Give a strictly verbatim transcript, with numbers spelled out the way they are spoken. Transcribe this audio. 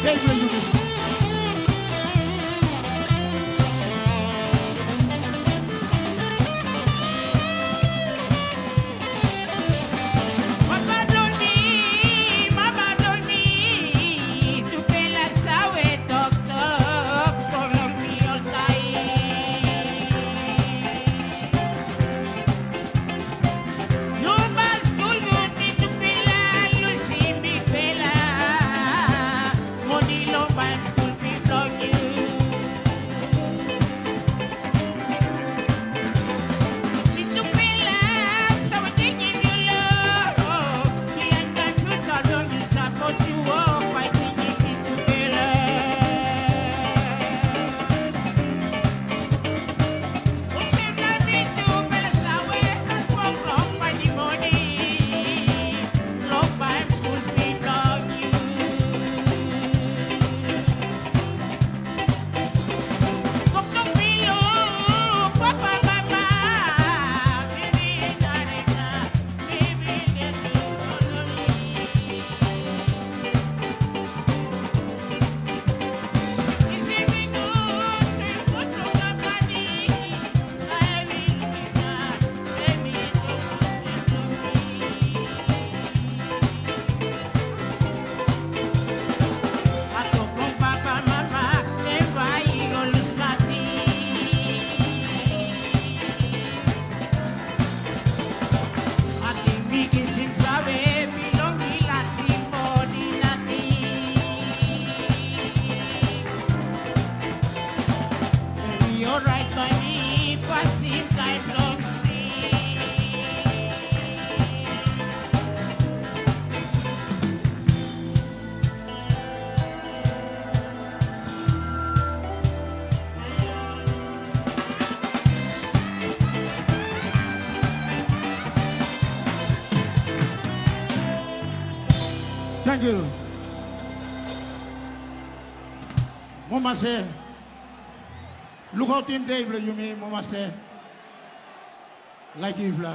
Dei bilong yumi. Papa bilong mi, mama bilong mi, tupela save toktok long mi oltaim. Yu mas gut gut, mitupela lusim bikpela moni long baim skul fi bilong yu. Mitupela save tingim yu long bihain taim future bilong yu, sapos yu wok bai tingim mitupela. Ating mi kisim save bilong mi lasim bodi nating. Em i orait bai mi pasim taim long string. Thank you. Momase, lukautim de bilong yumi, Momase. Laikim yupela.